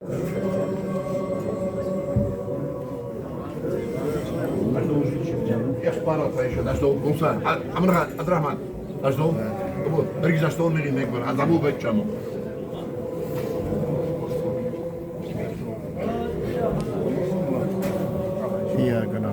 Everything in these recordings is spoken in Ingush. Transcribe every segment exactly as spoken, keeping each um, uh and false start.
Аш дов, Ӏабдурахьман, аш дов. Абу, деррига аш дов, мири мегбар, ан забу бачча мо. Я гана.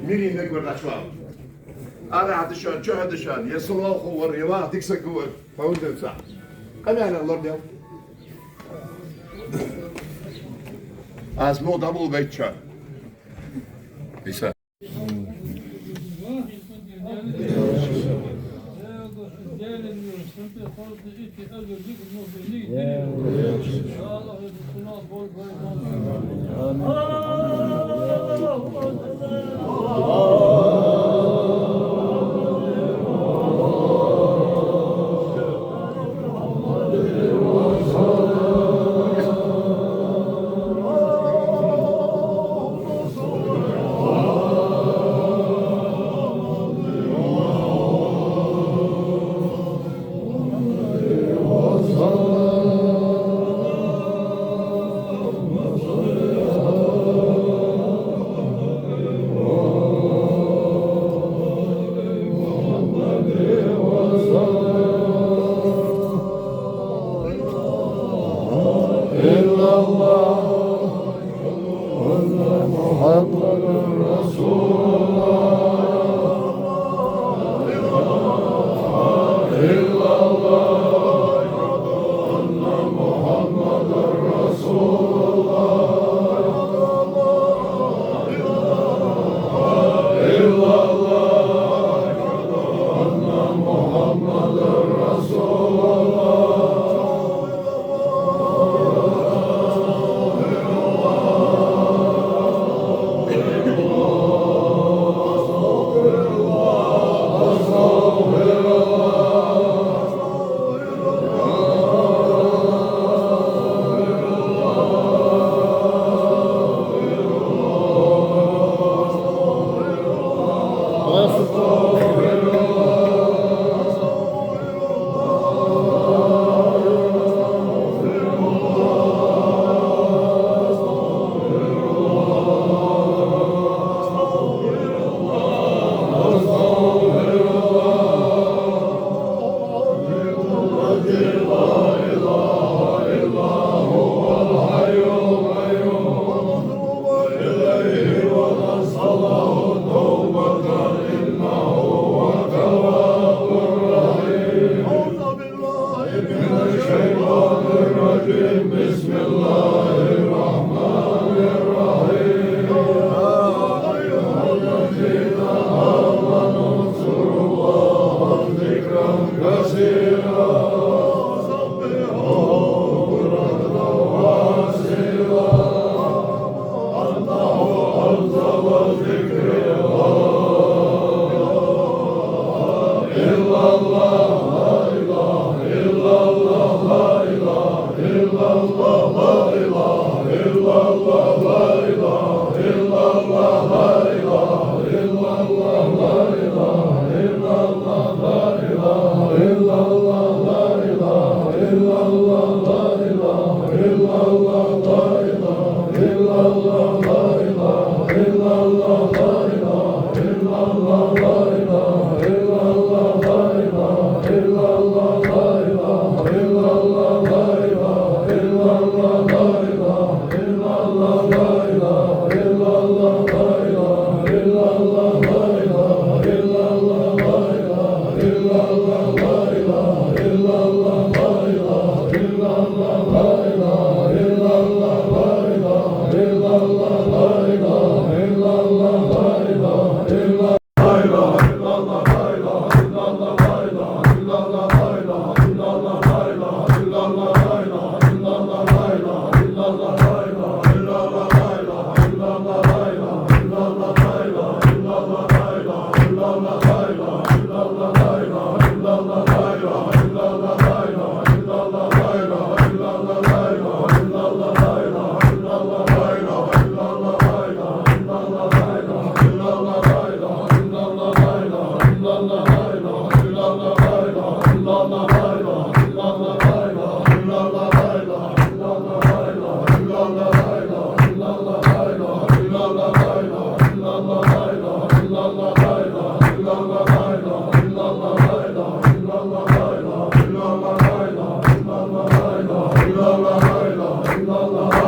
Мири мегбар дӀачувала. Ара хьадиша, чу хьадиша, е салавхо вар, е ваха дика саг вар, фауденца. Къамаьл лордел. Аз мо дабл байтча. Иса.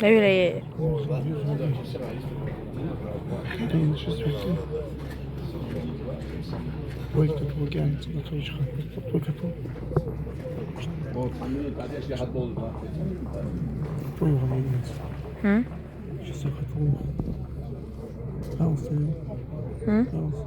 Наверное. Ой, тут лукьян, смотри, что тут. Ой, ой, ой. М? Сейчас я хотел. Пожалуйста. М? Пожалуйста.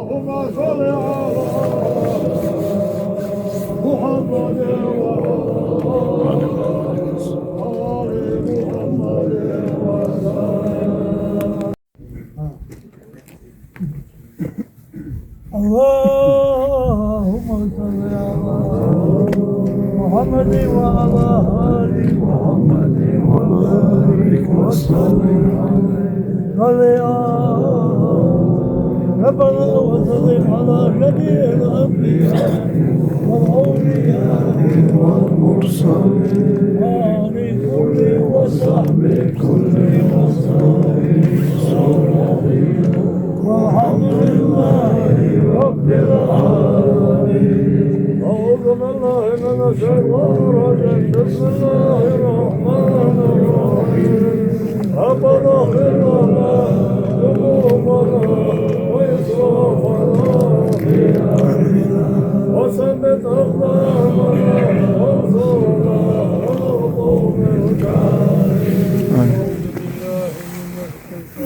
اللهم صل على محمد وعلى آل محمد وسلم. اللهم صل على محمد وعلى آل محمد وبارك وسلم. صل يا ربنا وسلم على جميع الأنبياء والأولياء والمرسلين. وعلى كل وصحبه كل وصحبه. والحمد لله رب العالمين. أعوذ بالله من الشيطان الرجيم. بسم الله الرحمن الرحيم. ربنا اغفر لنا ذنوبنا وإسرافنا في أمرنا وثبت أقدامنا وانصرنا على القوم الكافرين. آمين. أعوذ بالله من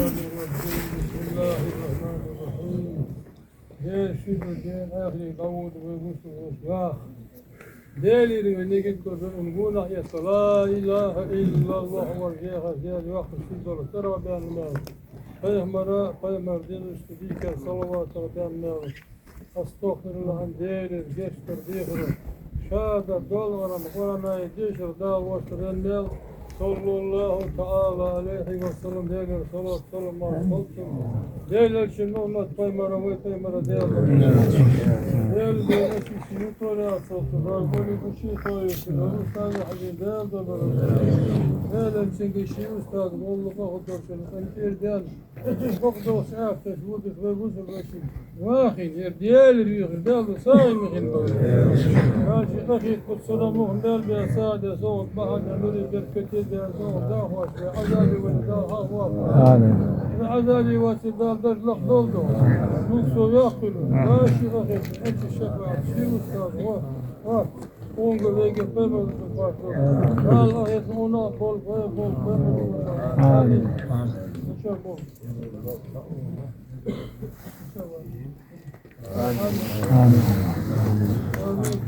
الشيطان الرجيم. بسم الله الرحمن الرحيم. Дера шуьга ден ахире дӀавода вай вусу ваш вах. Делера вай нигат кхоачаш, ун гонахьа эца ла илахӀа иллаллахӀ вар жехаш Дела йоккхаш ший дола цӀерах баьнна мел, пайхамара, пайхамара дезача дийкъа салаватах баьнна мел, астагӀфируллахӀ аьнна, Делера гешт дар дехар, ша дар дола Къуръан, Къуръана дешар Дала воастар ваьнна мел, صلى الله تعالى عليه وسلم, Делера салот, салам, марха хилда цунна. Даьла Элчан уммат, пайхамара, вай пайхамара Даьла. Даьла, Даьла, ши ши юкъера ацалта, Дала къоли гучи тойуси, Дала устази хьажи, Даьла, Даьла, Даьла. Даьла Элчанга, ший устаза, гӀолла къахетам беш, къинтӀера даьнна. Бокъонца ахчаш вудаш вай вузар вешин. Вахин, ер Даьла вийхар, Даьла сагӀа михин бала. Васи къахетам кхоачаш, мухӀан Даьла беса де, согӀат бахьан да, нури беркате де, согӀат дахваш бе, Ӏазаби васи Дала хьахваха. Амин. Ӏазаби васи Дала даж лакхдолда. Нух со вяхкула. Васи къахетам, Элчан шафаӀат, ший устаза, ва, ва. Унга веге пайхамар ду пачо. Дала ахьес уна бол, бол, бол, пайхамар ду. Амин. Амин. Амин.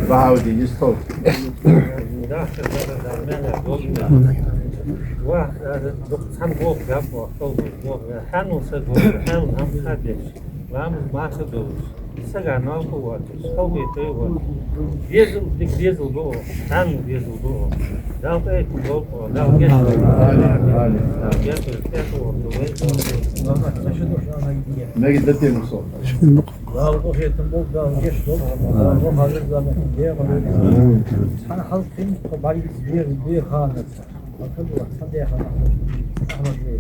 Бахьаудин, йист хов. Ва, э, дукха цхьан болх баьб оаха, хьанал са болх, хьанал хӀама ха деш, ламаз марха долаш, сага новкъа воацаш, халкъе тӀа воацаш. Дезал, дика дезал ба оаха, хьанал дезал ба оаха. Дала къахетам болба оаха, Дала гешт долда. Амин, амин. Дала гешт долда, тӀехьа вахта вай. Мега датем со. Дала къахетам болба, Дала гешт долда. Дала ва хьалар зама дегӀа. Цхьан хьалкхин тхо бӀаргица бер, бер ханарца. Алхамдулиллах, цхьан дехар Ахьмад ве.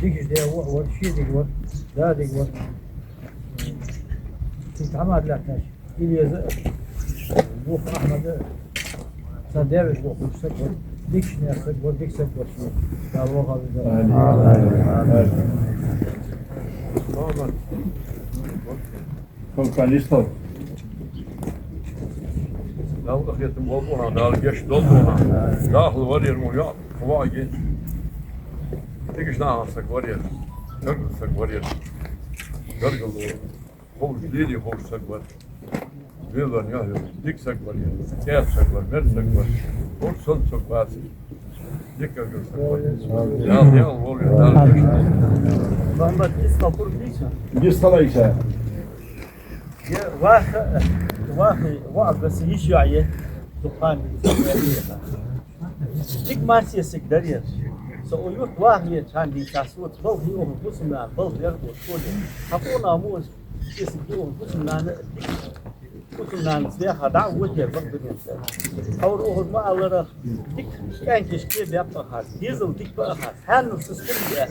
Дикаш де ва, ва, ши дика ва, да дика ва. Цу тхьамада лаьтташ. Илеза, вух Ахьмада, Даьвеш воккхача саг вар, дикача наьха саг вар, дика саг вар ший. Дала вахаве. Дала къахетам болба хьона, Дала гешт долда хьона. Дахла вар ер мо йоӀ, хьо ваӀаге. Дикача наьха саг вар ер. Гаргара саг вар ер. Гаргара вар. Ховш, лелае ховш саг вар. Велар яхь, дика саг вар ер. КӀаьда саг вар, мерза саг вар. Ховш санна саг вац. Дика гаргара саг вар. Дала ял вар, Дала гешт. Мухьаммад, из хабар дийша? Дийша, Ӏайса. Е ваха, ваха, ваха, гаса йиш яье. Дукхан. Дика массехк дар ер. Со укх юрта ваха венача хана дийцача, соца балха я укхун бусалба нана, балха яр бо школе. Хьакъона муж, кесиг я укхун бусалба нана, дика бусалба нанас ваьха дӀа а водера бакъдунен тӀа. Хьавар укхаза ма аллара, дика кӀаьнкаш кхебаьб ахар, дезал дика ба ахар, хьанал са стирга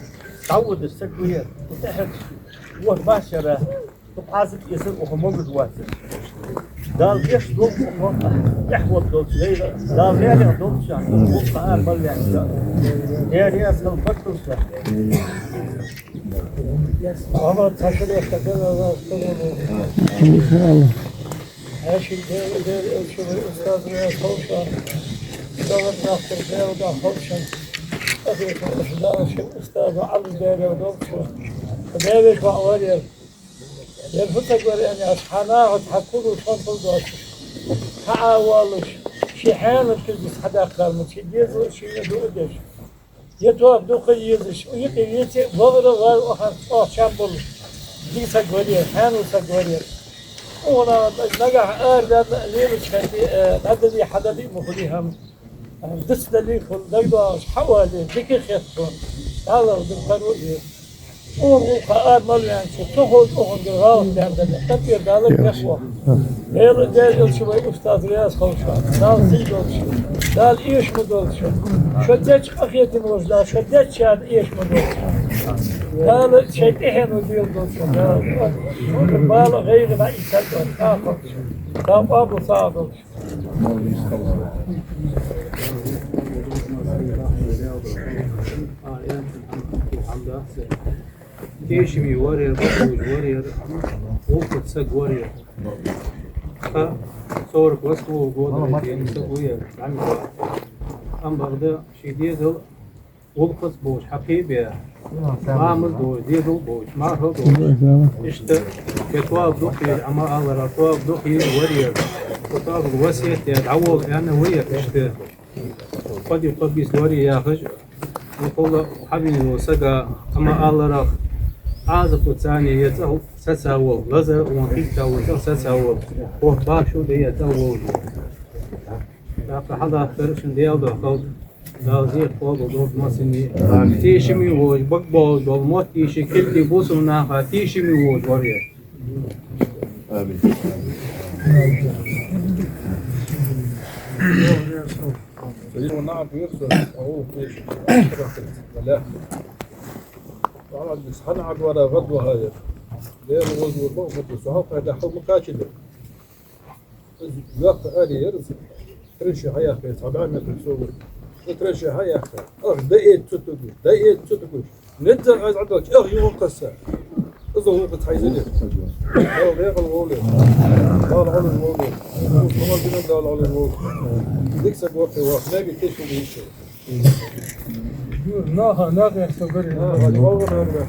дӀаводаш саг ва ер. ТӀехьа вор башара. Дукха Ӏазап эцар укхо могаш вацар. Дала гешт долда укхо, тӀехвода долча вайга, Дала лерхӀа долда шоана, укхо ара мел ваьннача. Дера ясхал баккхалша. Амма цхьа шерашка дала Дала стагана. Иншалла. Хьаьший Дела, Дела, элча вай устаза ваьнна халша. Дала дахтар Дела да халша. Ахир халша Дала ший устаза Ӏалла Дела долча. Дела веш ваӀ вар ер. Ер фу саг вар аьнна, аз хьа нахаца хьа кулуш хӀама доацаш, хьа а воаллаш, ший хьаьнал кизис хьадаккхар ма, ший дезал шийна дуа деш. Е тоба дукха езаш, юкъе веце а, валара вар вахан чӀоагӀа чам болаш. Дика саг вар ер, хьаьнал саг вар ер. Укхунна нагахь арадаьнна лелача хӀанз, э, дӀадали, хьадали ма хулий хӀама. Дицдале хьона дагадоагӀаш хьа а вале, дика хет хьона. Далла дукха дар ву из. Укхун гӀулакха ара мел ваьнначо, цу хоза укхунгара гӀалат даьннадале, тӀабера Дала бехк боху. Дела, Дела элча вай устаза раьза хилва шоана. Дала сий долда шун. Дала эша ма долда шун. Шо деча къахетам болаш Дала, шо дечарна эша ма долда шун. Дала шоай тӀехьено дела долда шун. Дала шун бала гӀайгӀа дӀаийца долда шун. Дала къоабал ца долда шун. Тешаме вар ер, бакъдолаш вар ер, гӀулакхаца саг вар ер. Тха сорок восьмого года рождения саг ва ер, зӀамига. Амма бакъда ший дезал гӀулакхаца болаш хьакхебе, мамас долаш, дедал болаш, мархал долаш. Иштта, е тоба дукха еза, Ӏа ма аллара, тоба дукха еза вар ер. Цу тобага васкет даь дӀавола аьнна ва ер иштта. Кхо ди, кхо бийса лорае яхаш, укхул хьавена вола саг, Ӏа ма аллара, Ӏазапаца е цӀагӀа саца вола, лазар вон хӀитта вола цӀагӀа саца вола, укх башо де е цӀагӀа волаш. ТӀаккха хьалаттар шун Дела духьа хилда. Дала зехьа къоабал долда массане. Амин. Тешаме волаш, бакъболаш дола мотт эше, кулгашка, бусалба наха тешаме волаш вар ер. Амин. Хьан Ӏадвара гӀадвахар? Дела воза вар бакъ ма ду, со хьалкхайда хьал ма кхачале. Из йоккха аре яр из. Транше хьаяьккхай, цхьа бӀаь метр совгӀат. Из транше хьаяьккхай. Ах, дӀаэца цу тӀа гуш, дӀаэца цу тӀа гуш. Низза аз Ӏадалча, ах, юха кхесса. Из гӀулакхаца хьайзале. Дала декъала волва. Дала Ӏалаш волва. Ус хӀамал дина Дала Ӏалаш волва. Дика саг вар-кх, ваха, наьга тешал дийша. Наха, наха, со гари. Наха, чӀоагӀа наха.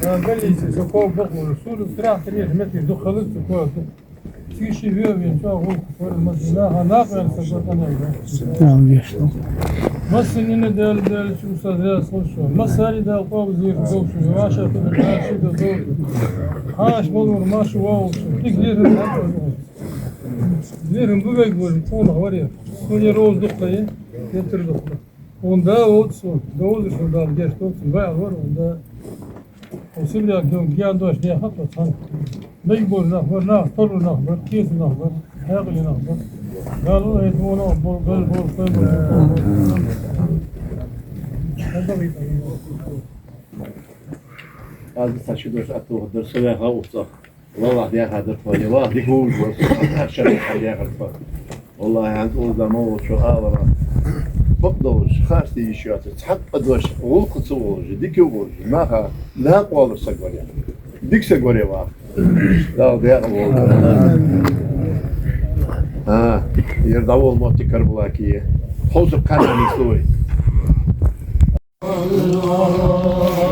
Нагахь лийца со ков бакъ ма ду. Суна трахтар еш метте духхьал ца кхоачаш. Цига ши ве вен чӀоагӀа гӀулакх вар, массане наха, наха ваьнна саг вар къаьнарг. Амин. Массанена Дала, Дала цу устаза раьза хилва шоана. Массане Дала къоабал зехьа долда шун, ваша хӀама дӀа ши да долда. Хьаша болур маша вовлуш. Дика лерхӀам хьакхар. ЛерхӀам бу вайга вар, къонах вар ер. Суна роза дукха е, геттара дукха. Укхун да волча сона, довзар шо Дала гешт долда, цун баьӀал вар укхун да. Укх Сибре гаьна дош дехар тхо цхьана. Мегаргболаш нах бар, наха тарлуш нах бар, кхеташ нах бар, хьаькъале нах бар. Дала вайна вон болх бел, болх бел, болх бел. Аз цхьа ши дош оттадаьдар, со ваьха укх цӀагӀа. Валлахь, дехадар тхо, е ваха дика вовзаш вар со, ахча дехар тхо. Валлахьи, хӀанз оалаш да ма волчо алара. Бакъдолаш, харц де йиш йоацаш, цхьаккха дош, гӀулакха ца волаш, дика волаш, наха накъа воаллаш саг вар. Дика саг вар, ваха. Дала декъала волда. А, ер дӀаволла моттиг Карабулаке. Хьовсар кхаьннар нийслу вай.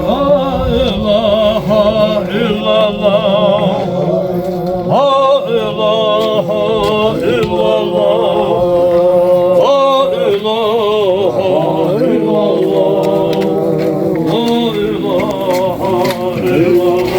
لا إله إلا الله. لا إله إلا الله. لا إله إلا الله. لا إله إلا الله.